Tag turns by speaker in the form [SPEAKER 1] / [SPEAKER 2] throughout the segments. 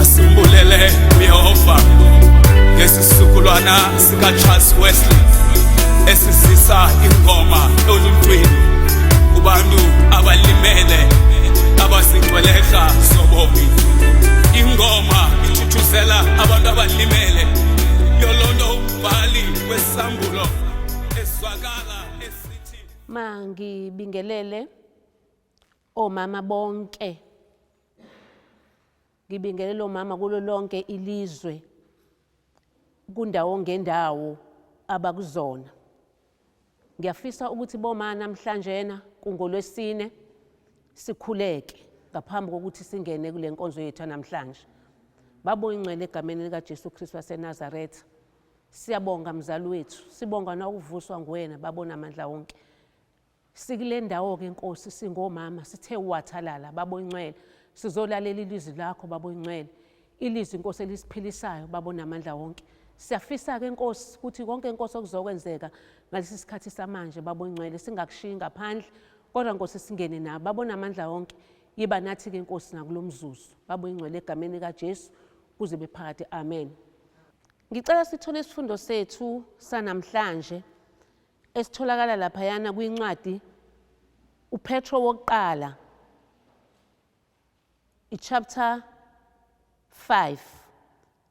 [SPEAKER 1] Masimbulele uYehova ngesisukulwana sikaCharles Wesley esizisa ingoma oluntwini kubantu abalimele abazingcweleka zobomi. Ingoma ithuthuzela abantu abalimele. Yolonto umbhali wesambulo ezwakala esithi
[SPEAKER 2] Mangibingelele omama bonke. Ngibingelele omama kulo lonke ilizwe kundawo ngendawo abakuzona. Ngiyafisa ukuthi boma namhlanjena kungolwesine sikhuleke ngaphambi kokuthi singene kule nkonzo yethu namhlanje. Baba oyingcwele egameni likaJesu Kristu waseNazaretha. Siyabonga mzali wethu, sibonga nawukuvuswa nguwena baba onamandla wonke. Sikule ndawo-ke Nkosi singomama sithe wathalala baba oyingcwele sizolalela ilizwi lakho baba oyingcwele ilizwi Nkosi elisiphilisayo baba onamandla wonke. Siyafisa-ke Nkosi ukuthi konke Nkosi okuzokwenzeka ngalesi sikhathi samanje baba oyingcwele singakushiyi ngaphandle kodwa Nkosi singene nabo baba onamandla wonke yiba nathi-ke Nkosi nakulo mzuzu baba oyingcwele egameni likaJesu kuze bephakade amen. Ngicela sithole isifundo sethu sanamhlanje esitholakala laphayana kwincwadi uPetro wokuqala ichapter 5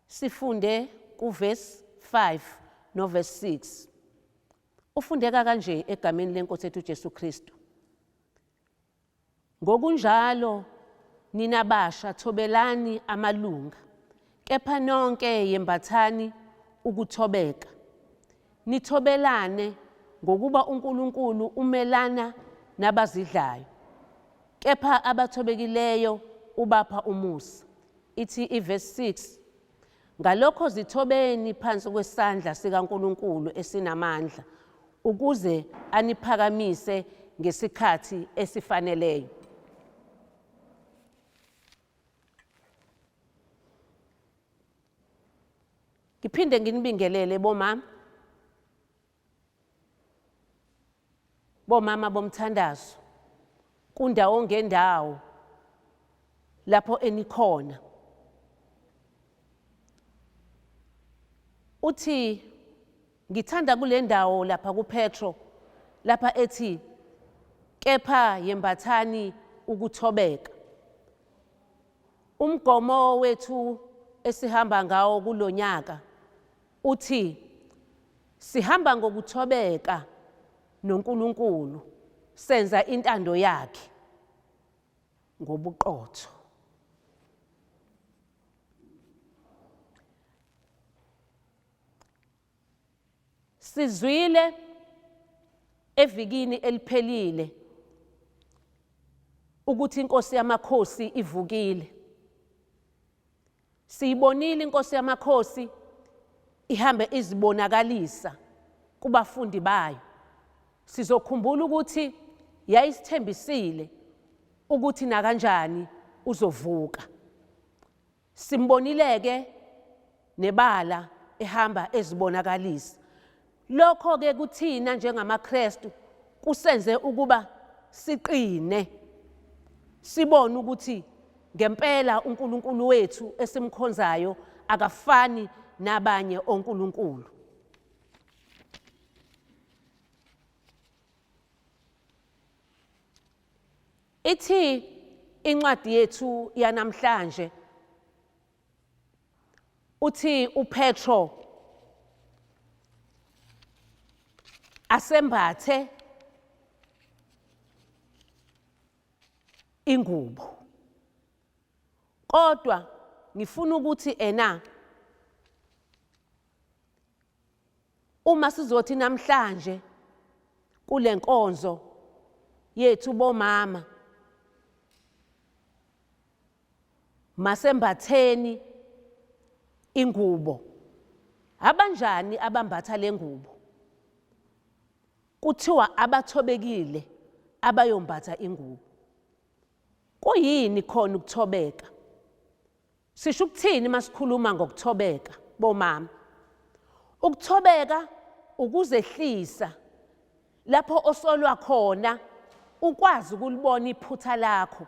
[SPEAKER 2] sifunde kuverse 5 noverse 6 ufundeka kanje egameni lenkosi ethu uJesu Kristu. Ngokunjalo nina basha thobelani amalunga, kepha nonke yembathani ukuthobeka, nithobelane, ngokuba uNkulunkulu umelana nabazidlayo, kepha abathobekileyo ubapha umusa. Ithi ivesi 6, Ngalokho zithobeni phansi kwesandla sikaNkulunkulu esinamandla, ukuze aniphakamise ngesikhathi esifaneleyo. Ngiphinde nginibingelele bomama. Bomama bomthandazo kundawo ngendawo lapho enikhona. Uthi ngithanda kule ndawo lapha kuPetro lapha ethi kepha yembathani ukuthobeka. Umgomo wethu esihamba ngawo kulonyaka uthi sihamba ngokuthobeka noNkulunkulu senza intando yakhe ngobuqotho. Sizwile evikini eliphelile ukuthi inkosi yamakhosi ivukile. Siyibonile inkosi yamakhosi ihambe izibonakalisa kubafundi bayo. Sizokhumbula ukuthi yayisithembisile ukuthi nakanjani uzovuka. Simbonile-ke nebala ehamba ezibonakalisa. Lokho-ke kuthina njengamaKristu kusenze ukuba siqine, sibone ukuthi ngempela uNkulunkulu wethu esimkhonzayo akafani nabanye onkulunkulu. Ithi incwadi yethu yanamhlanje uthi uPetro asembathe ingubo kodwa ngifuna ukuthi ena Uma sizothi namhlanje kule nkonzo yethu bomama masembatheni ingubo abanjani abambatha le ngubo kuthiwa abathobekile abayombatha ingubo kuyini khona ukuthobeka Sisho ukuthini masikhuluma ngokuthobeka bomama? Ukuthobeka ukuzehlisa lapho osolwa khona ukwazi ukulibona iphutha lakho,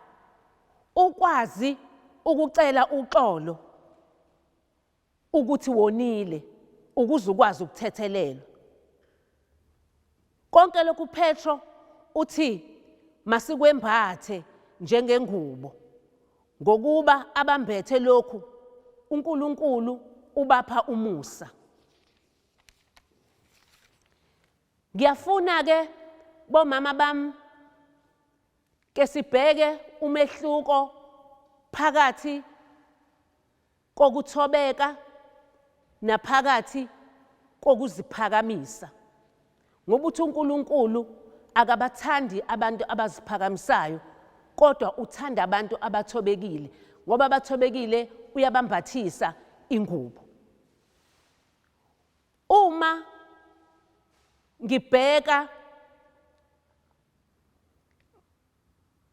[SPEAKER 2] ukwazi ukucela uxolo. ukuthi wonile ukuze ukwazi ukuthethelelwa. Konke lokhu Petro uthi masikwembathe njengengubo ngokuba abambethe lokhu uNkulunkulu ubapha umusa. Ngiyafuna ke bomama bami ke sibheke umehluko phakathi kokuthobeka naphakathi kokuziphakamisa. Ngoba uthi uNkulunkulu akabathandi abantu abaziphakamisayo kodwa uthanda abantu abathobekile ngoba abathobekile uyabambathisa ingubo. Uma ngibheka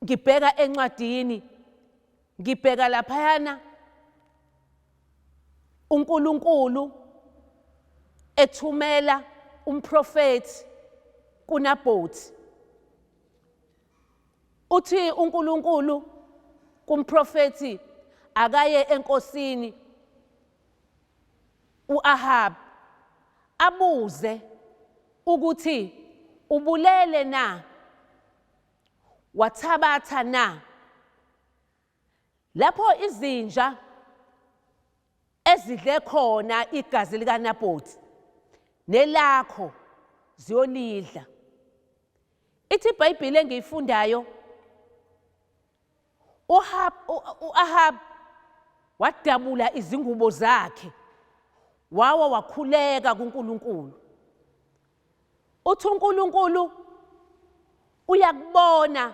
[SPEAKER 2] ngibheka encwadini ngibheka laphayana uNkulunkulu ethumela umprofethi kuNabhothi uthi uNkulunkulu kumprofethi akaye enkosini uAhab abuze ukuthi ubulele na wathabatha na lapho izinja ezidle khona igazi likaNabhoti nelakho ziyolidla. Ithi iBhayibheli engiyifundayo u-Ahab wadabula izingubo zakhe wawa wakhuleka kuNkulunkulu. Uthi uNkulunkulu uyakubona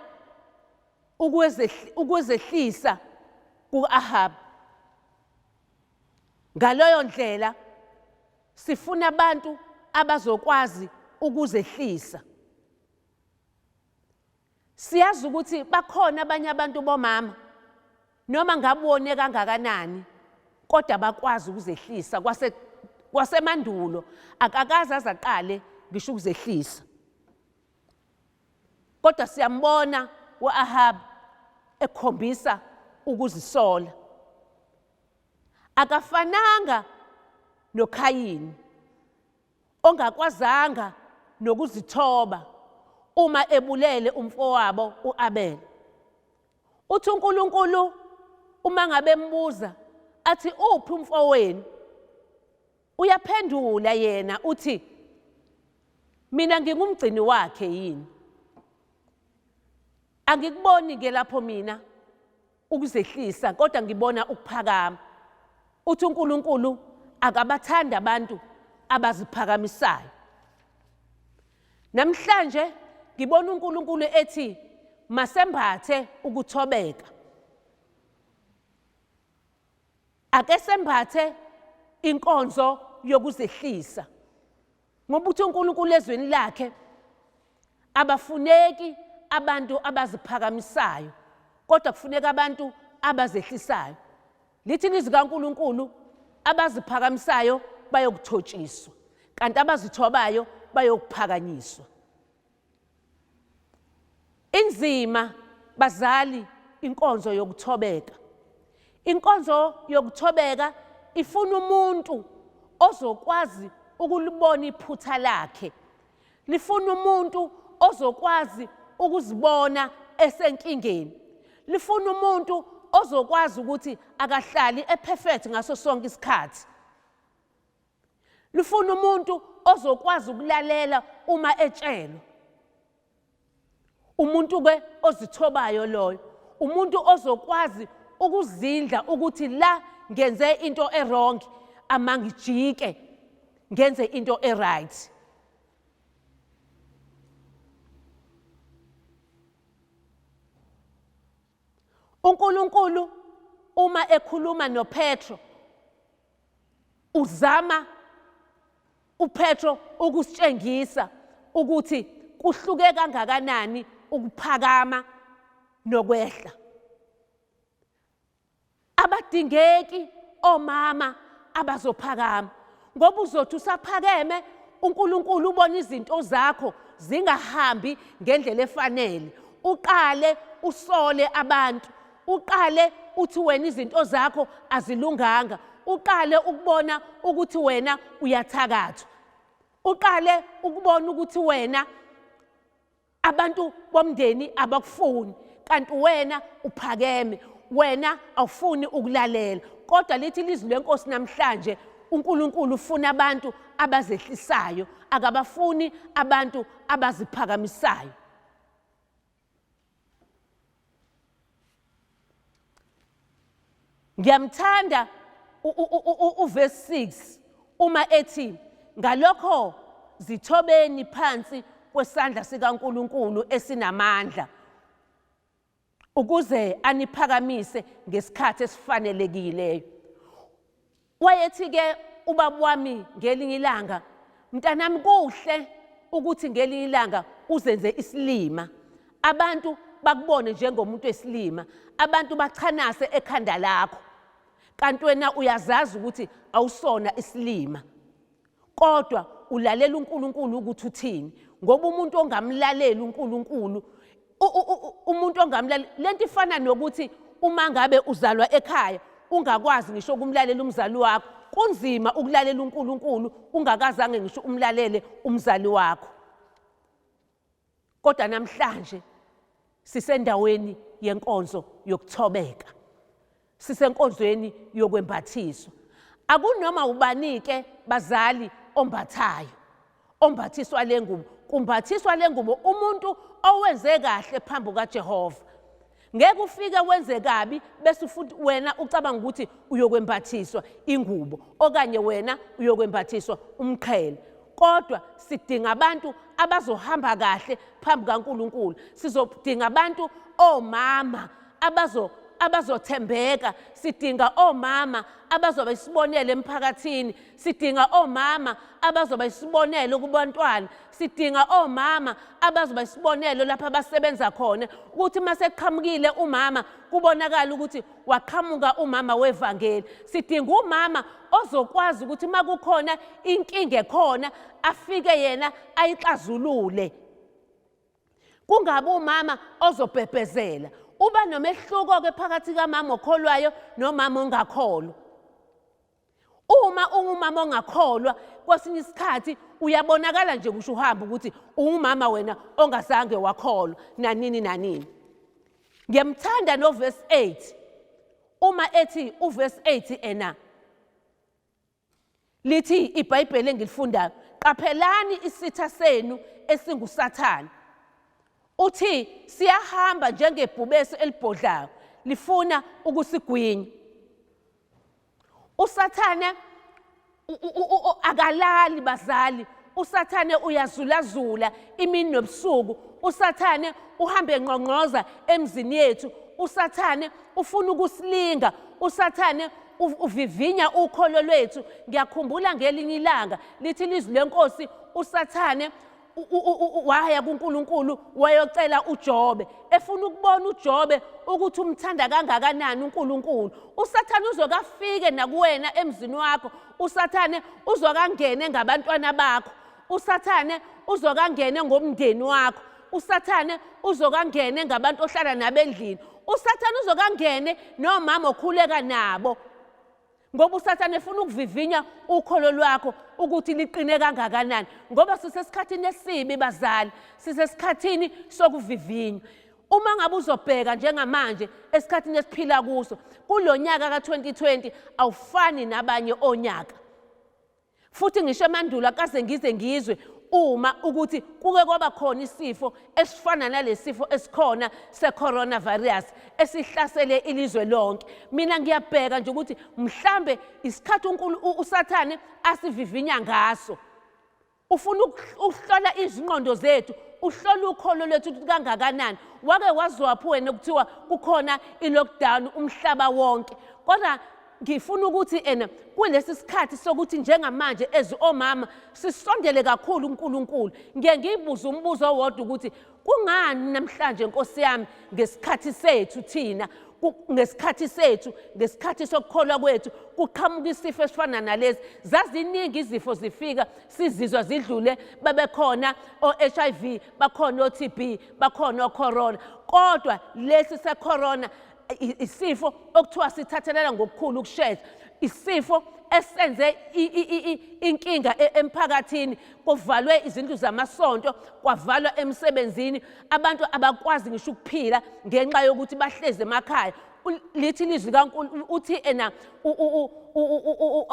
[SPEAKER 2] ukuzehlisa ku-Ahab. Ngaleyo ndlela sifuna abantu abazokwazi ukuzehlisa. Siyazi ukuthi bakhona abanye abantu bomama noma ngabe wone kangakanani kodwa bakwazi ukuzehlisa kwase kwasemandulo akakaze azaqale ngisho ukuzehlisa. Kodwa siyambona u-Ahab ekhombisa ukuzisola. Akafananga noKhayini ongakwazanga nokuzithoba uma ebulele umfowabo u-Abel. Uthi uNkulunkulu uma ngabe embuza athi uphi umfowenu? Uyaphendula yena uthi mina ngingumgcini wakhe yini? Angikuboni ke lapho mina ukuzehlisa kodwa ngibona ukuphakama. Uthi uNkulunkulu akabathandi abantu abaziphakamisayo. Namhlanje ngibona uNkulunkulu ethi masembathe ukuthobeka. Ake sembathe inkonzo yokuzehlisa. Ngoba uthi uNkulunkulu ezweni lakhe abafuneki abantu abaziphakamisayo kodwa kufuneka abantu abazehlisayo. Lithi ilizwi kaNkulunkulu abaziphakamisayo bayokuthotshiswa kanti abazithobayo bayokuphakanyiswa. Inzima bazali inkonzo yokuthobeka. Inkonzo yokuthobeka ifuna umuntu ozokwazi ukulibona iphutha lakhe. Lifuna umuntu ozokwazi ukuzibona esenkingeni. Lifuna umuntu ozokwazi ukuthi akahlali eperfect ngaso sonke isikhathi. Lifuna umuntu ozokwazi ukulalela uma etshelwa. Umuntu ke ozithobayo loyo, umuntu ozokwazi ukuzindla ukuthi la ngenze into erong amangijike ngenze into eright. uNkulunkulu uma ekhuluma noPetro uzama uPetro ukusitshengisa ukuthi kuhluke kangakanani ukuphakama nokwehla. Abadingeki omama abazophakama ngoba uzothi usaphakeme uNkulunkulu ubona izinto zakho zingahambi ngendlela efanele uqale usole abantu uqale uthi wena izinto zakho azilunganga. Uqale ukubona ukuthi wena uyathakathwa. Uqale ukubona ukuthi wena abantu bomndeni abakufuni kanti wena uphakeme wena awufuni ukulalela kodwa lithi ilizwi lenkosi namhlanje uNkulunkulu ufuna abantu abazehlisayo akabafuni abantu abaziphakamisayo Ngiyamthanda uverse 6 uma ethi ngalokho zithobeni phansi kwesandla sikaNkuluNkulu esinamandla ukuze aniphakamise ngesikhathi esifanelekileyo. Wayethi-ke ubaba wami ngelinye ilanga, mntanami kuhle ukuthi ngelinye ilanga uzenze isilima. Abantu bakubone njengomuntu wesilima, abantu bachanase ekhanda lakho. Kanti wena uyazazi ukuthi awusona isilima. Kodwa ulalela uNkulunkulu ukuthi uthini ngoba umuntu ongamlaleli uNkulunkulu umuntu ongamlaleli lento ifana nokuthi uma ngabe uzalwa ekhaya ungakwazi ngisho ukumlalela umzali wakho kunzima ukulalela uNkulunkulu ungakazange ngisho umlalele umzali wakho Kodwa namhlanje sisendaweni yenkonzo yokuthobeka. Sisenkonzweni yokwembathiswa. Akunoma ubani-ke bazali ombathayo, ombathiswa le ngubo. Kumbathiswa le ngubo umuntu owenze kahle phambi kukaJehova. Ngeke ufike wenze kabi bese futhi wena ucabanga ukuthi uyokwembathiswa ingubo okanye wena uyokwembathiswa umqhele. Kodwa sidinga abantu abazohamba kahle phambi kaNkulunkulu. Sizodinga abantu omama abazo abazothembeka sidinga omama abazoba isibonelo emphakathini sidinga omama abazoba isibonelo kubantwana sidinga omama abazoba isibonelo lapho abasebenza khona ukuthi uma seqhamukile umama kubonakala ukuthi waqhamuka umama wevangeli sidinga umama ozokwazi ukuthi uma kukhona inkinga ekhona afike yena ayixazulule kungabi umama ozobhebhezela uba nomehluko-ke phakathi kamama okholwayo nomama ongakholwa Uma ungumama ongakholwa kwesinye isikhathi uyabonakala nje kusho uhamba ukuthi ungumama wena ongazange wakholwa nanini nanini. Ngiyamthanda no verse 8 uma ethi uverse 8 ena lithi iBhayibheli engilifundayo qaphelani isitha senu esinguSathane uthi siyahamba njengebhubesi elibhodlayo lifuna ukusigwinya usathane akalali bazali usathane uyazulazula imini nobusuku usathane uhambe enqonqoza emzini yethu usathane ufuna ukusilinga usathane uvivinya ukholo lwethu ngiyakhumbula ngelinye ilanga lithi ilizwi lenkosi usathane waya kuNkulunkulu wayocela uJobe efuna ukubona uJobe ukuthi umthanda kangakanani uNkulunkulu uSathane uzokafike nakuwena emzini wakho uSathane uzokangene ngabantwana bakho uSathane uzokangene ngomndeni wakho uSathane uzokangene ngabantu ohlala nabo endlini uSathane uzokangene nomama okhuleka nabo ngoba usathane efuna ukuvivinya ukholo lwakho ukuthi liqine kangakanani ngoba sisesikhathini esibi bazali sisesikhathini sokuvivinywa uma ngabe uzobheka njengamanje esikhathini esiphila kuso kulo nyaka ka-2020 awufani nabanye onyaka Futhi ngisho emandulo akaze ngize ngizwe uma ukuthi kuke kwaba khona isifo esifana nalesifo esikhona se-coronavirus esihlasele ilizwe lonke. Mina ngiyabheka nje ukuthi mhlambe isikhathi uSathane asivivinya ngaso. Ufuna ukuhlola izingqondo zethu, uhlola ukholo lwethu ukuthi kangakanani. Wake wazwaphi wena kuthiwa kukhona i-lockdown umhlaba wonke? Kodwa ngifuna ukuthi ena kulesi sikhathi sokuthi njengamanje as omama sisondele kakhulu uNkulunkulu ngiye ngibuze umbuzo owodwa ukuthi kungani namhlanje Nkosi yami ngesikhathi sethu thina ngesikhathi sethu ngesikhathi sokukholwa kwethu kuqhamuka isifo esifana nalezi zaziningi izifo zifika sizizwa zidlule babekhona o-HIV bakhona o-TB bakhona o-corona kodwa lesi se-corona isifo okuthiwa sithathelela ngokukhulu ukushesha Isifo esenze inkinga emphakathini, kuvalwe izindlu zamasonto, kwavalwa emsebenzini, abantu abakwazi ngisho ukuphila ngenxa yokuthi bahlezi emakhaya. Lithi ilizwi kaNkulunkulu, uthi ena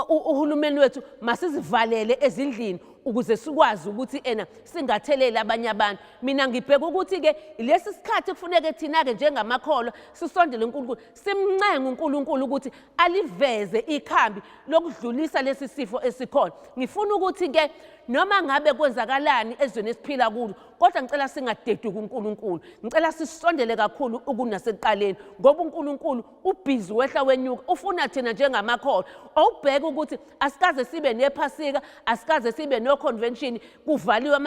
[SPEAKER 2] uhulumeni wethu masizivalele ezindlini ukuze sikwazi ukuthi ena singatheleli abanye abantu. Mina ngibheka ukuthi-ke lesi sikhathi kufuneke thina-ke njengamakholwa sisondele uNkulunkulu, simncenge uNkulunkulu ukuthi aliveze ikhambi lokudlulisa lesi sifo esikhona. Ngifuna ukuthi-ke noma ngabe kwenzakalani ezweni esiphila kulo, kodwa ngicela singadedi kuNkulunkulu, ngicela sisondele kakhulu ukunasekuqaleni, ngoba uNkulunkulu ubhizi wehla wenyuka, ufuna thina njengamakholwa. Awubheke ukuthi asikaze sibe nephasika, asikaze sibe no-convention, kuvaliwe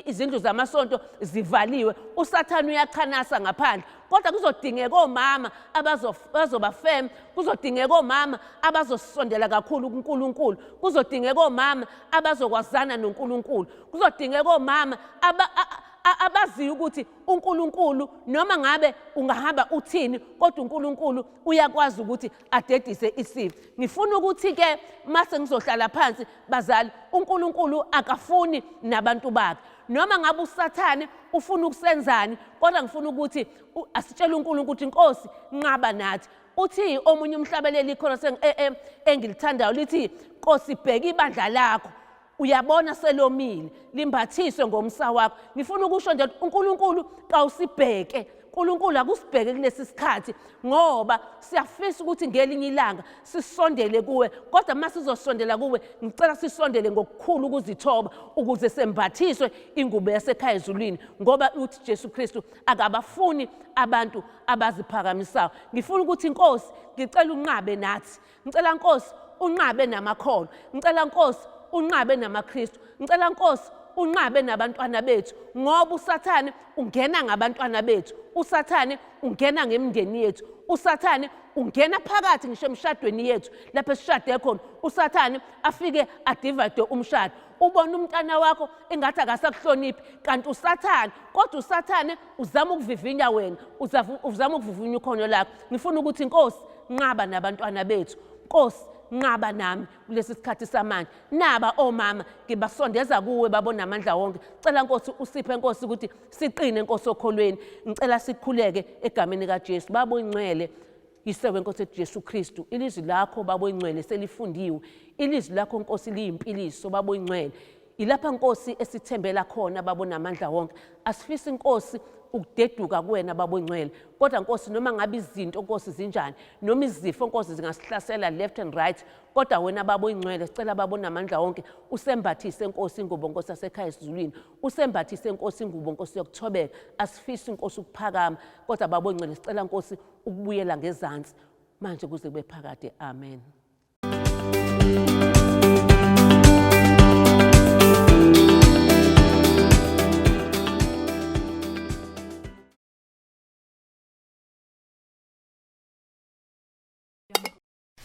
[SPEAKER 2] izindlu zamasonto zivaliwe, uSathane uyachanasa ngaphandle. Kodwa kuzodingeka omama abazoba firm, kuzodingeka omama abazosondela kakhulu kuNkulunkulu, kuzodingeka omama abazokwazana noNkulunkulu, kuzodingeka omama abaziyo ukuthi uNkulunkulu noma ngabe ungahamba uthini, kodwa uNkulunkulu uyakwazi ukuthi adedise isifo. Ngifuna ukuthi-ke mase ngizohlala phansi bazali, uNkulunkulu akafuni nabantu bakhe, noma ngabe uSathane ufuna ukusenzani, kodwa ngifuna ukuthi asitshele uNkulunkulu ukuthi Nkosi nqaba nathi. Uthi omunye umhlabeleli ikhona engilithandayo lithi, Nkosi bheka ibandla lakho, uyabona selomile, limbathiswe ngomsa wakho. Ngifuna ukusho nje uNkulunkulu kawusibheke, uNkulunkulu akusibheke kulesi sikhathi, ngoba siyafisa ukuthi ngelinye ilanga sisondele kuwe, kodwa uma sizosondela kuwe ngicela sisondele ngokukhulu ukuzithoba ukuze sembathiswe ingubo yasekhaya ezulwini, ngoba uthi Jesu Kristu akabafuni abantu abaziphakamisayo. Ngifuna ukuthi Nkosi ngicela unqabe nathi, ngicela Nkosi unqabe namakholwa, ngicela Nkosi unqabe namaKristu, ngicela Nkosi unqabe nabantwana bethu, ngoba uSathane ungena ngabantwana bethu, uSathane ungena ngemindeni yethu, uSathane ungena phakathi ngisho emshadweni yethu lapho esishade khona, uSathane afike adivide umshado. Ubona umntana wakho engathi akasakuhloniphi, kanti uSathane, kodwa uSathane uzama ukuvivinya wena, uzama ukuvivinya ukhono lakho. Ngifuna ukuthi Nkosi nqaba nabantwana bethu, Nkosi nqaba nami kulesi sikhathi samanje. Naba omama ngibasondeza kuwe baba onamandla wonke. Cela Nkosi usiphe Nkosi ukuthi siqine Nkosi okholweni. Ngicela sikhuleke egameni kaJesu. Baba oyingcwele, Yise wenkosi ethu Jesu Kristu, ilizwi lakho baba oyingcwele selifundiwe. Ilizwi lakho Nkosi liyimpiliso baba oyingcwele. Ilapha Nkosi esithembela khona baba onamandla wonke. Asifisi Nkosi ukudeduka kuwena baba oyingcwele. Kodwa Nkosi noma ngabe izinto Nkosi zinjani, noma izifo Nkosi zingasihlasela left and right, kodwa wena baba oyingcwele sicela baba onamandla wonke usembathise Nkosi ingubo Nkosi yasekhaya esizulwini. Usembathise Nkosi ingubo Nkosi yokuthobeka. Asifisi Nkosi ukuphakama, kodwa baba oyingcwele sicela Nkosi ukubuyela ngezansi manje kuze kube phakade. Amen.